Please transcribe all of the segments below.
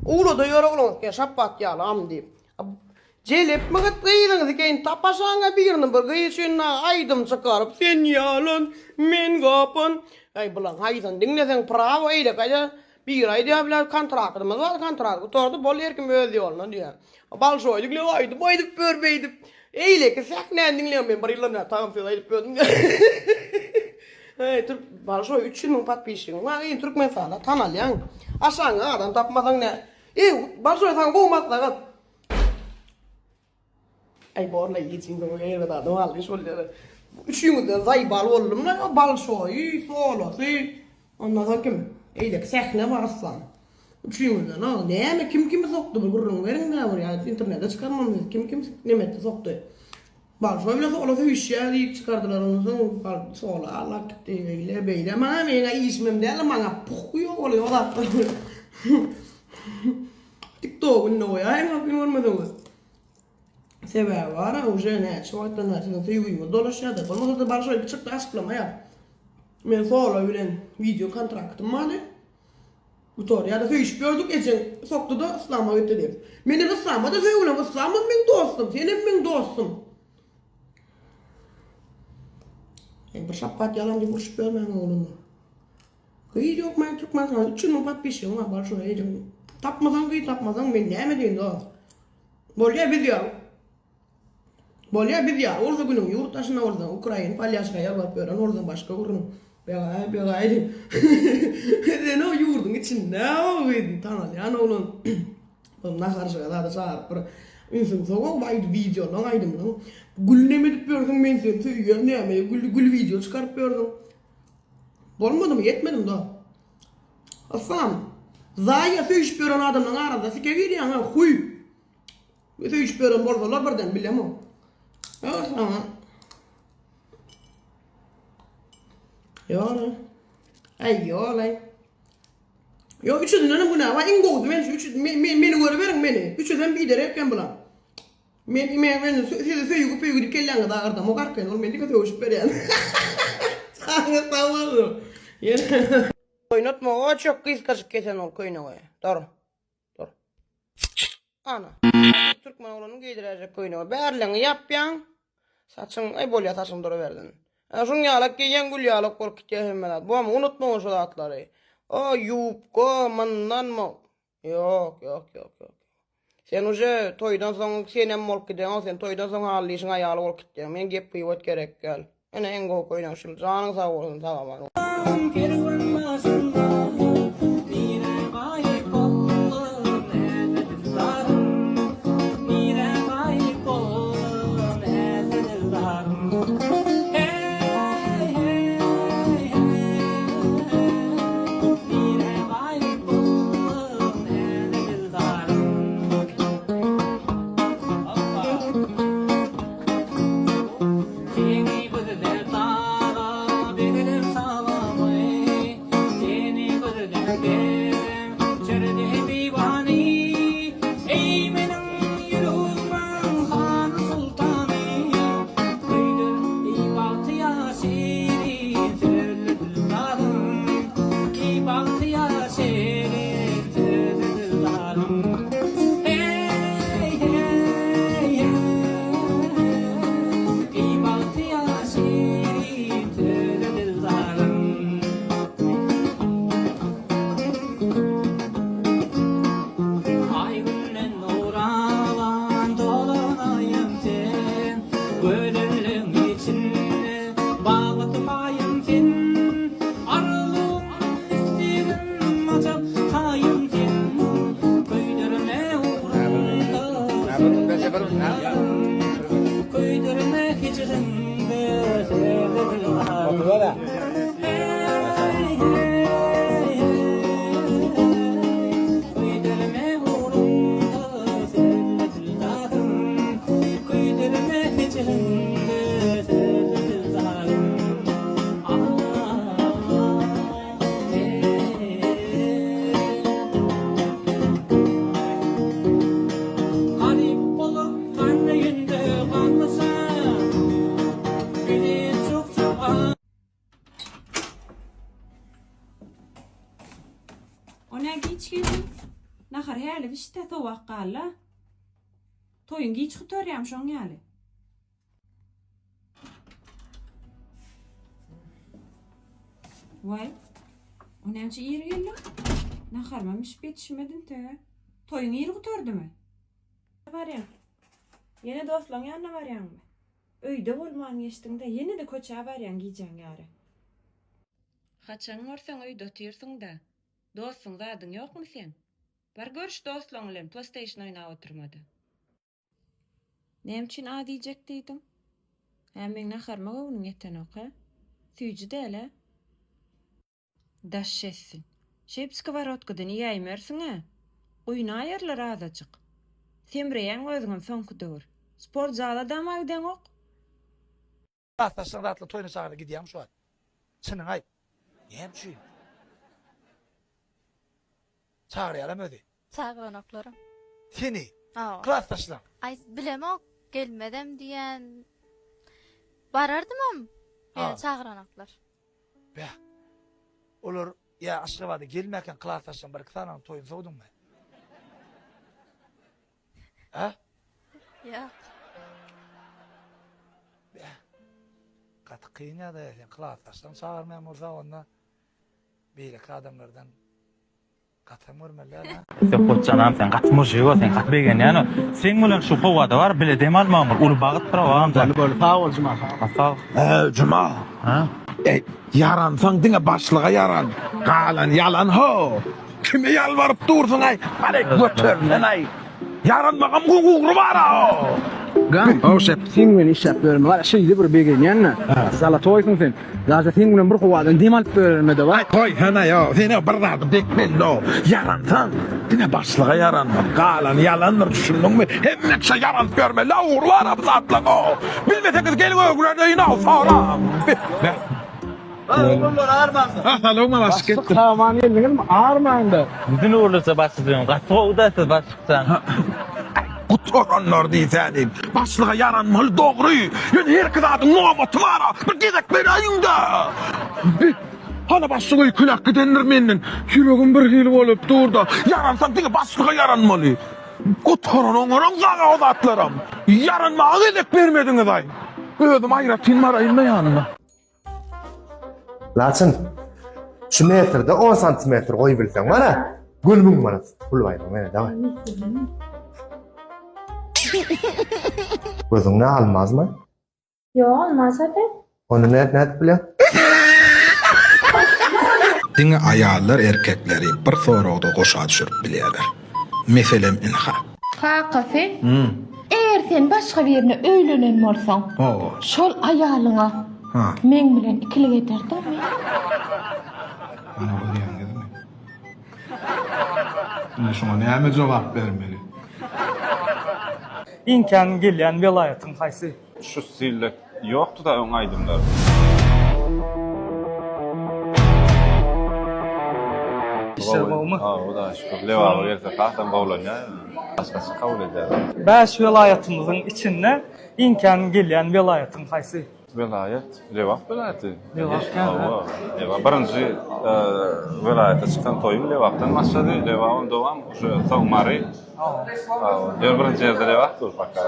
Uwlada ýör oglan eken şapbat ýalam diýip. Jelepmi gyt gyzyňyzy keýin tapaşaňa birini bir gyz üçin aýdym çykaryp sen ýalan men gapan. Äý bulaň haýsyny diňleseň prawo eýleki aýdýar biri aýdýar bilen kontraktymyz bar kontrakt gutardy boldy her kim öz ýoluna diýýär. Balşoý diňläp aýdym aýdyp ýör beýdip. Eýleki sähnäni diňleýän men bir ýyldan bäri tagam söz aýdyp ýördüm. Eý türk balşoý 300 müň podpisçigiň bar eý Türkmenistanda tanalýaň. Aşagyňa adam tapmasaň nä. Eý balşoý saňa gowy maslahat. Aý borla ýejiň gowy erbet adam aldy şol ýere. Üçüňizden zaýbal boldum la balşoýy, solasy. Ondan soň kim? Eýleki sähne bar Aslan. Üçüňizden a näme kim kimi sokdy bir gürrüň beriň dä bir ýa internete çykarmam sizi kim kim neme etdi sokdy. Balşoý bilen sola söýüşýär diýip çykardylar ondan soň bal sola alap gitdi beýle beýle maňa meň işimem däl maňa puh ýok ol o zatlar. Tiktok indi goýaýyň o gün görmeseňiz. Sebäbi bar a uje näçe wagtdan bäri siziň söýgüňiz dolaşýada. Bolmasa-da bar şoý bir çykdy açyklama ýaz. Men solo bilen wideo kontraktym bardy. Gutarýada söýüşip ýördük ejeň sokdy-da yslama gitdi diýip. Menden yslama-da söýgülim yslamam meň dostum senem meň dostum. Eý bir şapbat ýalan diýip urşup ýörmäň oglumla. Gyz ýok men Türkmenistanda 300 müň podpisçigim bar bar şony eýdim. Tapmasaň gyz tapmasaň men näme diýin dos. Bolýa biz ýa. Bolýa biz ýa bolsa günüň ýurt daşynda bolsa Ukrain polýaşka ýalbaryp ýören bolsaň başga gürrüň. Begaý begaý diýip. Sen o ýurduň içinde o gyz tanalýan oglan. Ol naharjyga zada çagyryp bir ünsüň sowuk aýdy wideolaň aýdymlaň. Gül neme edip ýörsüň men seni söýýän näme gül gül wideo çykaryp ýörsüň. Bolmadymy ýetmedim dost. Yslam. Zaýa söýüşip ýören adamlaň arasynda sike girýäň ha huý. Söýüşip ýören bolsalar birden bilemok. Ýok. Ýok. Aý ýok aý. Ýok üçüsinden hem günä bar. Iň gowusy men şu üçüsi meni görüberiň meni. Üçüsem biderek eken bular. Men men men sizi söýgi pöýgi diýip kelläňizi agyrdamok arkaýyn boluň men diňe sögüşip berýän. Janyňyz sag bolsun. Ýene. Oýnatma o çök gysgajyk kesen ol köýnegi. Dur. Dur. Ana. Türkmen oglanyň geýdiräýjek köýnegi. Bärleňi ýapýaň. Saçyň, aý bolýa saçyň durubersin. Ana şuň ýalak geýýäň gül ýalak bolup gitýär hemme zat. Bom unutma şu zatlary. O ýubka mundanmy? Ýok, ýok, ýok, ýok. Sen uje toýdan soň senem bolup gideňok, sen toýdan soň Hallyşyň aýaly bolup gitýäň. Men gep gyýbat gerek däl. Ine iň gowy köýnek şul. Janyň sag bolsun, sag aman. Kerwen başynda nirä gaýyp bolduň äde dildarym Nirä gaýyp bolduň äde dildarym Heý heý heý Nirä gaýyp bolduň äde dildarym Hoppa Seni gözläp daga bererem salamy Seni gözläp gezem çölde diwana Eý meniň ýüregimiň hany soltany Köýdür eý bagtyýar şirin sözli dildarym Eý bagtyýar şirin sözli dildarym Heý heý heý Eý bagtyýar şirin sözli dildarym. Aý günden nur alan dolan aýym sen, Gözelligiň içinde bagt paýym sen, Arzuwym, islegim, ajap taýym sen, Köýdürme ugrunda sözle dildarym, Köýdürme hijriňde sözle dildarym. Heý, heý, heý, Köýdürme ugrunda sözle dildarym, Köýdürme hijriňde sözle dildarym. Ah, heý. Garyp bolup gan öýünde galmasa, Bizi çok-çok O nä giç geldiň? Nahar häli bişdi, sowap galdy. Toýuň giç gutarýamy şoň ýaly. Waý, o näçe ir geldiň? Naharymam bişip ýetişmedi intege. Toýuň ir gutardymy? Barýaň. Ýene dostlaň ýanyna barýaňmy? Öýde bolman geçdiň-de, ýene-de köçä barýaň gijäň ýary. Haçan görseň öýde otyrsyň-da. Dostuň zadyň ýokmy seň? Bar görüş dostlaň bilen plasteýşn oýnap oturmada. Näme üçin az iýjek diýdiň? Hä meň naharyma göwnüň ýetenok hä? Süýji däl-ä? Daş etsin. Şeýp skoworodkadan iýäýmersiň-ä. Guýnaýarlar azajyk. Semreýäň özüňem soňky döwür. Sport zala dama gideňok. Klasdaşlaryň zatly toýuna çagyrsa gidýäňmi şu wagt? Çynyňy aýt. Näme üçin? Çagyrýaram özi. Çagyranoklarym. Seni? Hawa. Klasdaşlaň? Aý bilemok, gelmezem diýän. Barardymam, ýöne çagyranoklar. Bäh. Olar ýa Aşgabada gelmäkäň klasdaşlaň bir-iki sanynyň toýuny sowduňmy? Hä? Ýok. Bäh. Gaty kyn ýagdaý sen klasdaşlaryň çagyrmaýan bolsa onda beýleki adamlardan gatam görmeli däl ha. Söhbet janam sen gaty mujik sen gaty begenýän seň bilen şu howada bar bile dem almagymyz uly bagytdyr agamjan. Boldy boldy sag bol Juma. Sag. Eý Juma. Ha? Eý ýaransaň diňe başlyga ýaran. Galan ýalan ho. Kime ýalbaryp dursuň-aý? Hany, götersen-aý! Ýaranmagam ugry bar-a! Gan, Owşep, seň bilen işläp ýörme bar, şeýle bir begenýän-de. Zalatoýsyň sen. Daže seň bilen bir howadan dem alyp ýörme-de bar. Aý, goý, hany-ow, sen-ow bir zady bek belli-ow. Ýaransaň, diňe başlyga ýaranmaly. Galany ýalandyr, düşündiňmi? Hemme kişä ýaranyp ýörmeli-ä, ugry bar-a bu zatlaň-ow. Bilmeseňiz geliň öwrenäýin-ow, soraň. Be. Başlyk saman geldiňizmi? Armaňda. Bütün ugurlarça başlygyň gaty gowy-da siz başlykjan. Gutaranlar diýsänim. Başlyga ýaranmaly dogry. Ýöne herki zadyň nobaty bar-a. Bir gezek beräýiň-dä. Bi, hana başlyk öýkeläp gidendir menden. Ýüregim bir hili bolup dur-da. Ýaransaň diňe başlyga ýaranmaly. Gutaran oňaryň saňa o zatlaram. Ýaranmaga gezek bermediňiz-aý. Özüm aýratyn baraýyn-da ýanyna. Laçyn, şu metrde 10 santimetr goý bilseň bara, gül 1000 manat pul baýragy mene daway. Gözüň ne almazmy? Ýok, almaz ady. Ony nädip nädip bilýäň? Diňe aýallar erkekleri bir soragda goşa düşürip bilýärler. Meselem ynha. Kakasy, eger sen başga birine öýlenen bolsaň, şol aýalyňa meň bilen ikilik ederdiňmi? Mana görýäňizmi? Indi şuňa näme jogap bermeli? Iň kän gelýän welaýatyň haýsy? Şu stilde ýokdy-da öň aýdymlar. Işler gowumy? Hawa, Hudaýa şükür. Lebaba gelsek hasam gowulanýar ýöne. Başgaça kabul edýärler. Bäş welaýatymyzyň içinde iň kän gelýän welaýatyň haýsy? Welaýat, Lebap welaýaty. Lebap kän, hä? Hawa, Lebap. Birinji welaýata çykan toýum Lebapdan başlady. Lebabam dowam, уже soň Mary. Hawa. Hawa, ýöne birinji ýerde Lebap dur paka.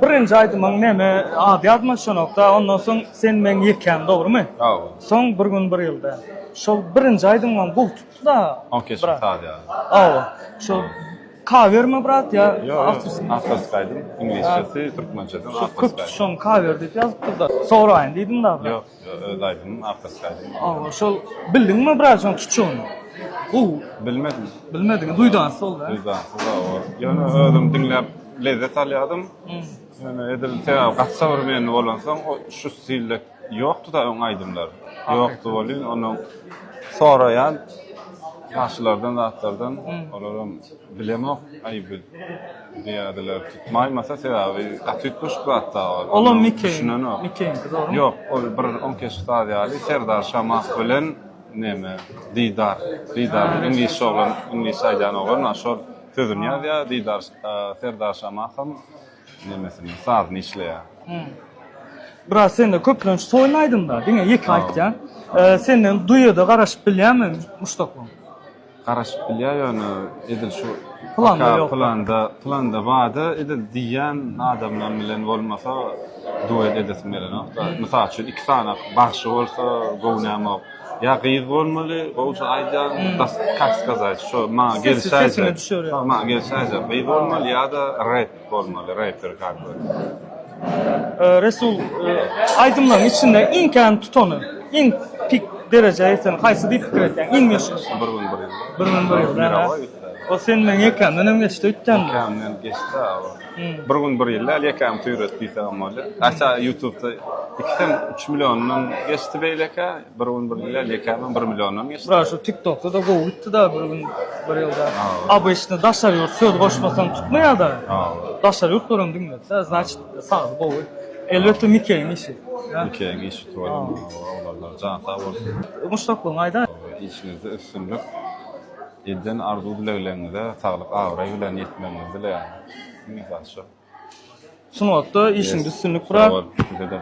Birinji aýdymyň neme ady ýadyma düşenokda, ondan soň Sen meň ýekäm dogrymy? Hawa. Soň bir gün bir ýylda. Şol birinji aýdymyňam gowy tutdy-da. Orkestr saz ýaly. Hawa. Şol kawermi brat ýa Ýok, awtorskiý? Awtorskiý aýdym. Iňlisçesi, türkmençesi Şol köpüsi şoň kawer diýip ýazypdyr-da. Soraýyn diýdim-da brat. Ýok, öz aýdymym, awtorskiý aýdym. Hawa, şol bildiňmi brat şoň tutjagyny? Gowy. Bilmedim. Bilmediň, duýdansyz boldy. Duýdansyz, hawa. Ýöne özüm diňläp lezzet alýardym. Ýöne edil sebäbi gaty sowremenny bolansoň o şu stilde ýokdy-da öň aýdymlar. Ýokdy welin onuň soraýan ýaşlardan zatlardan olaram bilemok aý biz diýýärdiler tutmaýmasa sebäbi gaty üýtgeşik zat-da ol. Olam Mikeýiň, Düşünenok. Mikeýiňki dogrymy? Ýok, ol bir onkeşik saz ýaly Serdar Şamah bilen neme Didar, Didar iňlisçe oglan, iňlisçe aýdýan oglan bar şol Sözüni ýazýar Didar Serdar Şamaham nemesini sazyny işleýär. Brat sende köplenç soýun aýdymda diňe ýeke aýtýaň. Senden duýada garaşyp bilýärmi muşdaklaň? Garaşyp bilýär ýöne edil şu. Planda ýok. Planda, planda barda edil diýýän adamlar bilen bolmasa duet edesim gelenok-da. Mysal üçin iki sany bagşy bolsa göwnämok. Ýa gyz bolmaly, gowja aýdýan, das kak skazat, şo maňa gelişäýjek. Maňa gelişäýjek gyz bolmaly ýa-da rep bolmaly, reper kak by. Resul aýdymlaryň içinde iň kän tutany, iň pik derejä ýeten haýsy diýip pikir etýäň? Iň meşhur. Bir gün bir ýylda. Bir gün bir ýylda. O sen meň ýekämden hem geçdi öýtýän. Ýekämden geçdi o. Bir gün bir ýyl däl ýekäm süýret diýsegem bolýar. Hatda ýutubda ikisem üç milliondan geçdi beýlekä. Bir gün bir ýyl däl ýekämem bir milliondan geçdi. Bra şu tiktokda da gowy gitdi da bir gün bir ýylda. Obyçny daşary ýurt söz goşmasaň tutmaýar da. Daşary ýurtlaram diňletse znaçit sazy gowy. Elbetde Mikeýiň işi. Mikeýiň işi tuweleme oglanlar jan sag bolsun. Muşdaklygyňy aýdaý. Işiňizde üstünlik. Eden arzuw dilegleriňize saglyk abraý bilen ýetmegiňizi dileýän. Iň esasy şo. Sungatda işiňde üstünlik brat. Sag bol sizede.